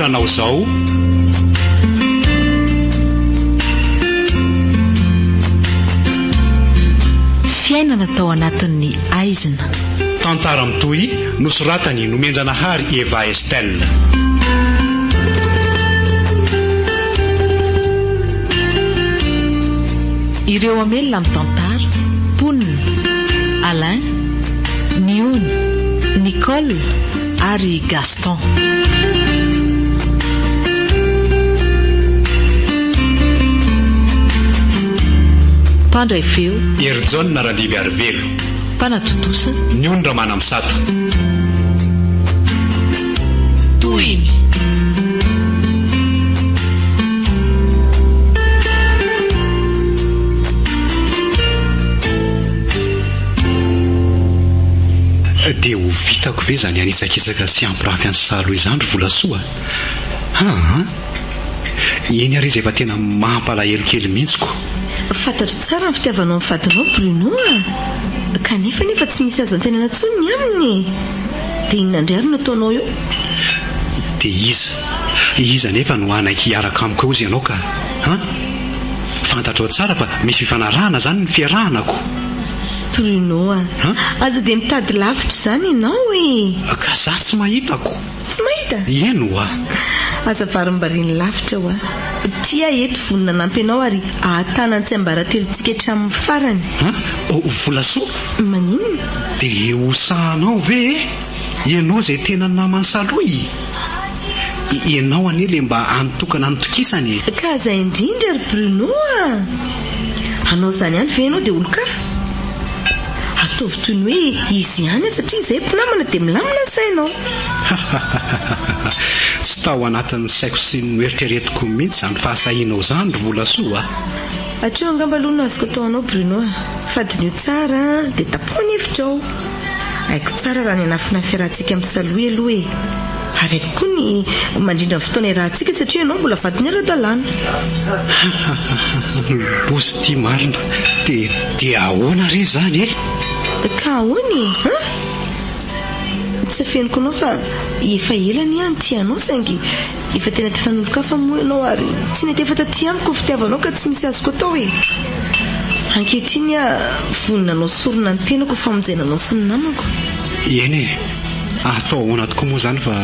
anao izao. Fiainana tao anatin'ny aizina. Tantara mitohy nosoratan'i Nomenjanahary Eva Estelle. Ireo hamelona amin'ny tantara, mponina, Alain, Niony, Nicole ary Gaston. Mpandray feo. Herijaona Randimbiarivelo. Mpanatontosa. Niony Ramanamisata. Tohiny. Dia ho vitako ve izany hanitsakitsaka sy hampirafy an'i Salo izany ry Volasoa a? Aa! Iny ary izy efa tena mampalahelo kely mihitsy ko! Fantatro tsara ny fitiavanao ny vadinao Bruno a! Kanefa anefa tsy misy azo antenaina intsony ny aminy e! Dia inona indray ary no ataonao eo? Dia iza? Iza anefa no hanaiky hiaraka amiko eo hozy ianao ka? An? Fantatrao tsara fa misy fifanarahana izany ny fiarahana ko! Bruno a! Aza dia mitady lavitra izany ianao e! Ka za tsy mahita ko! Tsy mahita? Eny oa! Aza varimbariany lavitra oa! Tia eto vonona hanampy anao ary ahatana ny tsiambaratelontsika hatramin'ny farany. An? Volasoa? Maninona? Dia ho sahanao ve e? Ianao izay tena naman'i Salohy? Ianao anie le mba hany tokana nitokisany e! Ka zay indrindra ry Bruno a! Hanao izany ihany ve ianao dia olon-kafa? Ataovy toy ny hoe izy ihany aho satria izahay mpinamana dia milamina ny sainao. Hahahaha! Tsy tao anatin'ny saiko sy ny noeritreretiko mihitsy izany fahasahianao izany ry Volasoa a! Hatreo angamba aloha no azoko atao anao Bruno a! Fa diniho tsara dia tapaho ny hevitrao. Haiko tsara raha ny hanafina ny fiarahantsika amin'ny Salohy aloha e! Ary haiko koa ny mandrindra ny fotoana iarahantsika satria ianao mbola vadiny ara-dalàna. Hahahaha! Loza ity marina! Dia dia ahoana re izany e? Ka ahoana e? An? Tsy afeniko anao fa efa ela anie aho nitia anao saingy efa tena te hanolo-kafa moa ianao ary tsy nety efa taty amiko ny fitiavanao ka tsy misy azoko atao e! Ankehitriny aho vonona hanao sorona ny tenako ho famonjena anao sy ny namako. Eny e! Atao ahoana tokoa moa izany fa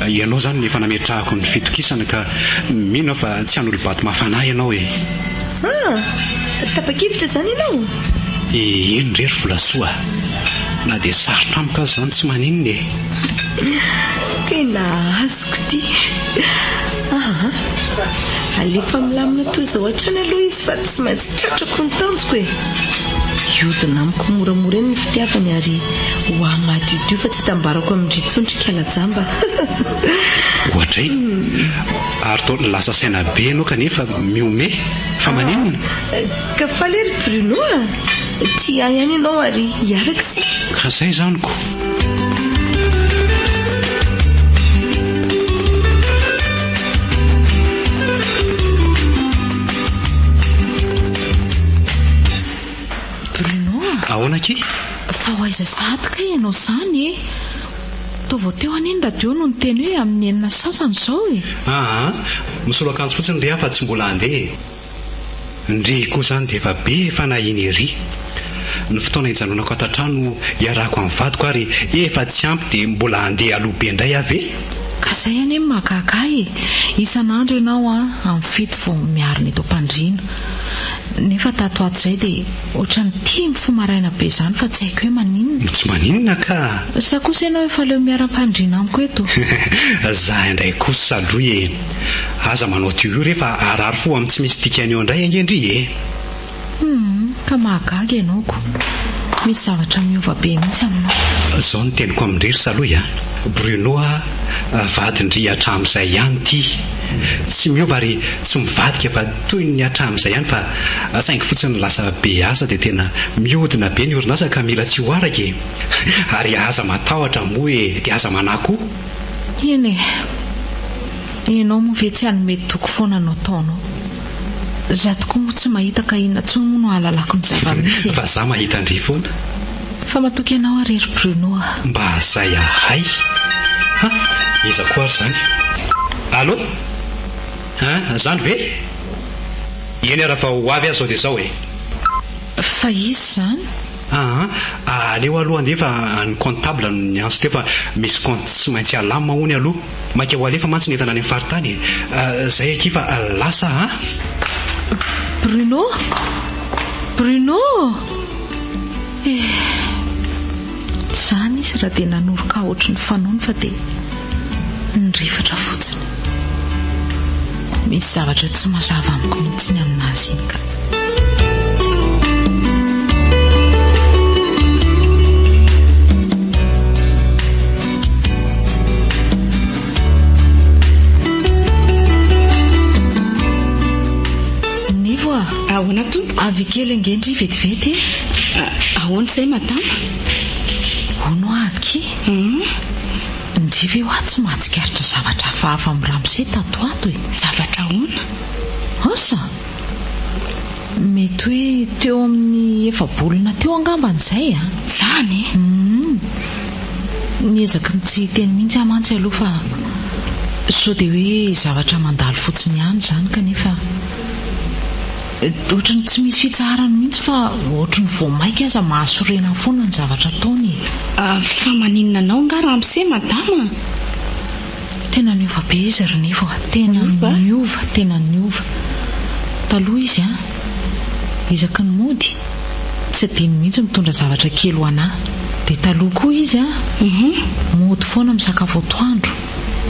ianao izany no efa nametrahako ny fitokisana ka mino aho fa tsy hanolo-bato mafana ahy ianao e! Ah! Tapa-kevitra izany ianao? Eny re ry Volasoa a! Na dia sarotra amiko aza izany tsy maninona e! Tena azoko ity! Aa! Alefa milamina toy izao hatrany aloha izy fa tsy maintsy tratrako ny tanjoko e! Hiodina amiko moramora eny ny fitiavany ary ho ahy madiodio fa tsy hitambarako amin-dry intsony ry kala jamba. Oadray! Ary toa lasa saina be ianao kanefa mihomehy, fa maninona? Ka faly ery Bruno a! Tia ahy ihany ianao ary hiaraka isika. Ka zay izany ko! Bruno a! Ahoana akia? Fa ho aiza sahady kay ianao izany e? Toa vao teo anie ny radio no niteny hoe amin'ny enina sy sasany izao e! Aa! Misolo akanjo fotsiny re aho fa tsy mbola handeha e! Ndry koa izany dia efa be fanahiana ery. Ny fotoana hijanonako ato an-trano hiarahako amin'ny vadiko ary efa tsy ampy dia mbola handeha aloha be indray aho ve? Ka izay anie no mahagaga ahy e! Isan'andro ianao an, amin'ny fito vao miarina eto am-pandriana. Nefa tato ho ato izay dia ohatran'ny tia mifoha maraina be izany fa tsy haiko hoe maninona. Tsy maninona ka! Sa kosa ianao efa leo miara-ampandriana amiko eto? Za indray kosa aloha e! Aza manao toy io re fa harary fo amin'ny tsy misy dikany eo indray ange ndry e! Humm, ka mahagaga ianao ko! Misy zavatra miova be mihitsy aminao. Zao ny teniko amin-dry ry Salohy a! Bruno a, vadin-dry hatramin'izay ihany ity. Tsy miova ary tsy mivadika fa toy ny hatramin'izay ihany fa saingy fotsiny lasa be asa dia tena mihodina be ny orinasa ka mila tsy ho araka e! Ary aza matahotra moa e! Dia aza manahy koa. Eny e! Ianao moa ve tsy hanome toky foana no ataonao? Za tokoa moa tsy mahita ka inona intsony moa no ahalalako ny zava-misy e! Fa za mahita an-dry foana. Fa matoky anao aho re ry Bruno a! Mba zay ahay! Ha! Iza koa ary izany? Allô? An, zany ve? Eny ara fa ho avy aho zao dia zao e. Fa iza izany? Aa, aleo aloha andeha fa ny comptable no niantso teo fa misy compte tsy maintsy alamina hono aloha. Maika ho alefa mantsy ny entana any amin'ny faritany e. Zay akia fa lasa an. Bruno! Bruno! Eh! Izany izy raha dia nanoroka ahy ohatry ny fanaony fa dia nirifatra fotsiny. Misy zavatra tsy mazava amiko mihitsy ny aminazy iny ka. Nivo a! Ahoana tompoko? Avy kely ange ndry vetivety e! Ahoana izay madama? Hono hoa akia? Hum? Ndry ve hoa tsy mahatsikaritra zavatra hafahafa amin'i ramose tato ho ato e? Zavatra ahoana? Asa! Mety hoe teo amin'ny efa-bolana teo angambany izay an! Izany? Hum! Niezaky ny tsy hiteny mihitsy aho mantsy aloha fa sao dia hoe zavatra mandalo fotsiny ihany izany kanefa ohatry ny tsy misy fitsaharany mihitsy fa ohatry ny vao mainka aza mahasorena foana ny zavatra ataony e! Fa maninona anao angaha ramose madama? Tena niova be izy ry Nivo a! Tena niova, tena niova. Taloha izy an, isaky ny mody, tsy adino mihitsy mitondra zavatra kely ho anà. Dia taloha koa izy an, mody foana misakafo atoandro.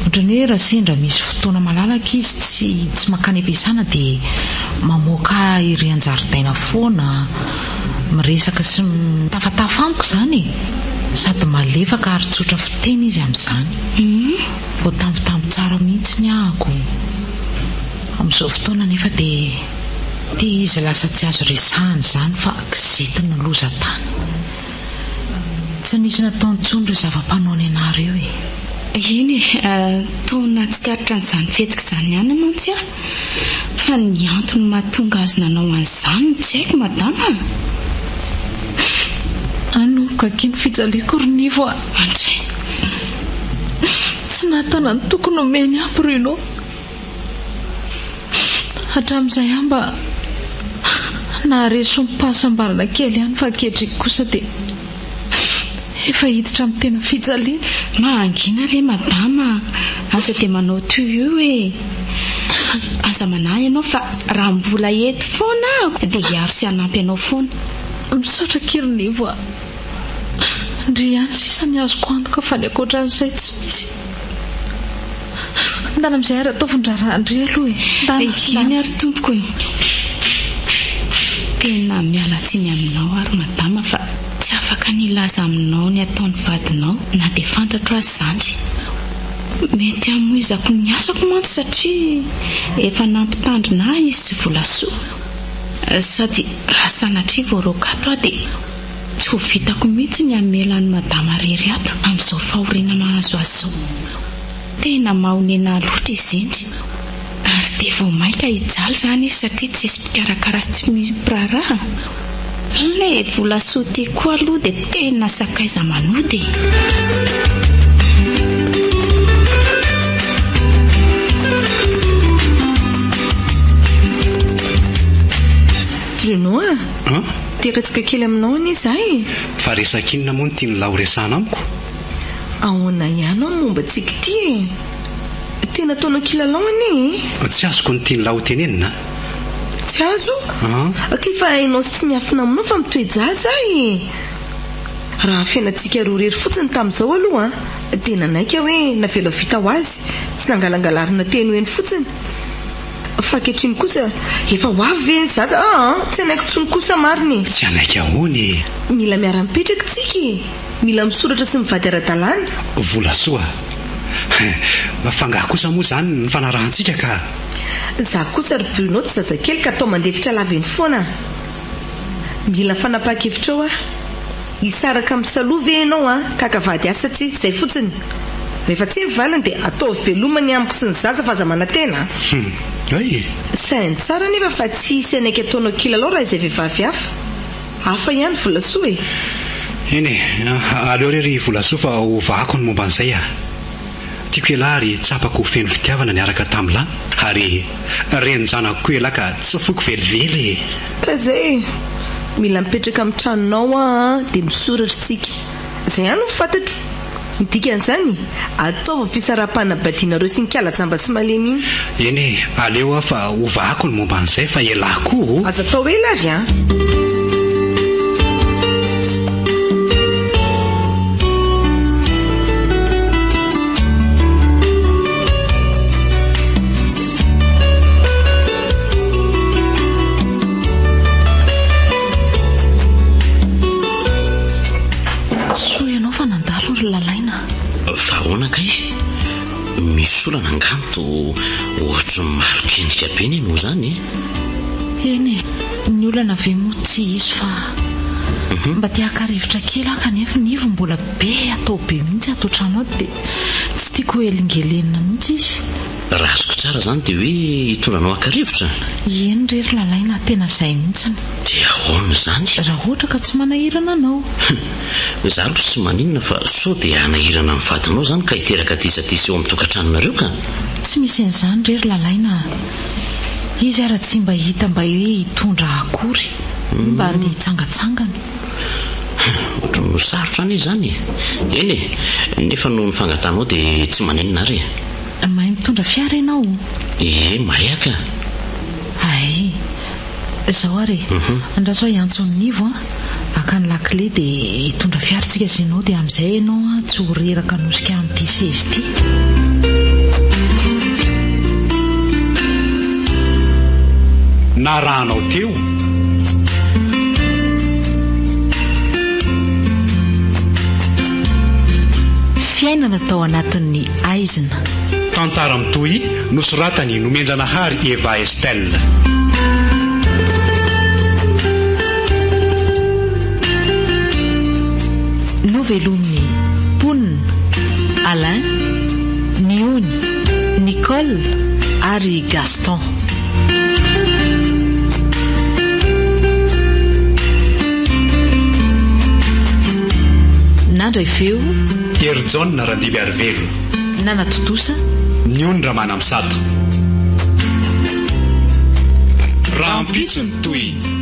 Ohatran'ny hoe raha sendra misy fotoana malalaka izy tsy tsy mankany am-piasana dia mamoaka ahy ery an-jaridaina foana. Miresaka sy mitafatafa amiko izany e! Sady malefaka ary tsotra fiteny izy amin'izany. Voatambitamby tsara mihitsy ny ahako. Amin'izao fotoana anefa dia ity izy lasa tsy azo resahana izany fa kizitin'ny loza tany. Tsy nisy nataony intsony ireo zava-panaony anah ireo e! Eny e, toa nahatsikaritra an'izany fihetsika izany ihany mantsy aho. Fa ny antony mahatonga azy nanao an'izany no tsy haiko madama a! Hanomboka akia ny fijaliako ry Nivo a! Andray! Tsy nahatana ny toky nomeny ahy Bruno. Hatramin'izay aho mba nahare sombim-pahasambarana kely ihany fa ankehitriny kosa dia efa hiditra amin'ny tena fijaliana. Mangina re madama a! Aza dia manao toy io e! Aza manahy ianao fa raha mbola eto foana aho dia hiaro sy hanampy anao foana. Misaotra akia ry Nivo a! Ndry ihany sisa ny azoko antoka fa ny ankoatran'izay tsy misy. Ndana amin'izay ary ataovy ny raharahan-dry aloha e! Ndana, Eny ndana. ary tompoko e! Tena miala tsiny aminao aho ry madama fa tsy afaka ny hilaza aminao ny ataon'ny vadinao na dia fantatro aza izany. Mety hamoizako ny asako mantsy satria efa nampitandrina ahy izy sy Volasoa. Sady raha sanatria voaroaka ato aho dia tsy ho vitako mihitsy ny hamela an'i madama irery ato amin'izao fahoriana mahazo azy izao. Tena mahonena loatra izy iny. Ary dia vao mainka hijaly izany izy satria tsisy mpikarakara sy tsy misy mpiraharaha. Ilay Volasoa ity koa aloha dia tena sakaiza manody e! Bruno a! An? Te hiresaka kely aminao anie za e! Fa resaka inona moa no tian'lah ho resahana amiko? Ahoana ihany ao ny momba antsika ity e? Tena ataonao kilalao anie e! Tsy azoko ny tian'lah ho tenenina a! Tsy azo? An? Kay fa hainao sy tsy miafina aminao fa mitoe-jaza aho e! Raha fiainantsika roa irery fotsiny tamin'izao aloha dia nanaiky aho hoe navela ho vita ho azy, tsy nangalangalarina teny ho eny fotsiny. Fa ankehitriny kosa efa ho avy ve ny zaza? Aa! Tsy hanaiky intsony kosa marina e! Tsy hanaiky ahoana e? Mila miara-mipetraka tsika e! Mila misoratra sy mivady ara-dalàna. Volasoa. Fa angaha kosa moa izany ny nifanarahantsika ka. Za kosa ry Bruno tsy zazakely ka atao mandefitra lava eny foana a! Mila fanapahan-kevitrao aho. Hisaraka amin'i Saloha ve ianao a? Kaka vady ahy sa tsia? Izay fotsiny. Rehefa tsia ny valiny dia ataovy veloma ny amiko sy ny zaza fa aza manantena a! Hum! Hay e! Saino tsara anefa fa tsy hisy hanaiky ataonao kilalao raha izay vehivavy hafa. Hafa ihany Volasoa e! Eny e! Aleo re ry Volasoa fa hovahako ny momba an'izay a! Tiako elah ary tsapako ho feno fitiavana niaraka tamlah ary renin-janako koa elah ka tsy foiko velively e! Ka zay e! Mila mipetraka amin'ny tranonao aho an, dia misoratra tsika. Zay ihany no fantatro. Ny dikan'izany, ataovy ny fisaraham-panambadianareo sy ny kala jamba sy malemy iny. Eny e, aleo aho fa hovahako ny momba an'izay fa elah koa o! Aza atao ela ary an! Soa ianao fa nandalo ry Lalaina. Fa ahoana kay? Misy olana angaha no toa ohatry ny malok'endrika be ny anao izany e? Eny e, ny olana ve moa tsy hisy fa mba te haka rivotra kely aho kanefa ny ivo mbola be atao be mihitsy ato an-trano ato dia tsy tiako ho helingelenina mihitsy izy. Raha azoko tsara izany dia hoe hitondra anao haka rivotra? Eny re ry Lalaina, tena izay mihitsiny. Dia ahoana izany? Raha ohatra ka tsy manahirana anao. Izaho aloha tsy maninona fa sao dia hanahirana ny vadinao izany ka hiteraka disadisa eo amin'ny tokantranonareo ka. Tsy misy an'izany re ry Lalaina a! Izy ara tsy mba hita mba hoe hitondra akory, mba handeha hitsangatsangana. Ohatran'ny ho sarotra anie izany e! Eny e! Nefa noho ny fangatahanao dia tsy maninona ary e! Mahay mitondra fiara ianao? Ie, mahay aho ka! Hay! Izao ary e! Andraso aho hiantso an'i Nivo an! Haka ny lakile dia hitondra fiara tsika sy ianao dia amin'izay ianao an tsy ho reraka hanosika amin'ity seza ity. Narahanao teo. Fiainana tao anatin'ny aizina. Tantara mitohy nosoratan'i Nomenjanahary Eva Estelle. Novelomin'ny mponina, Alain, Niony, Nicole ary Gaston. Nandray feo. Herijaona Randimbiarivelo. Nanatontosa. Niony Ramanamisata. Rahampitso ny tohiny.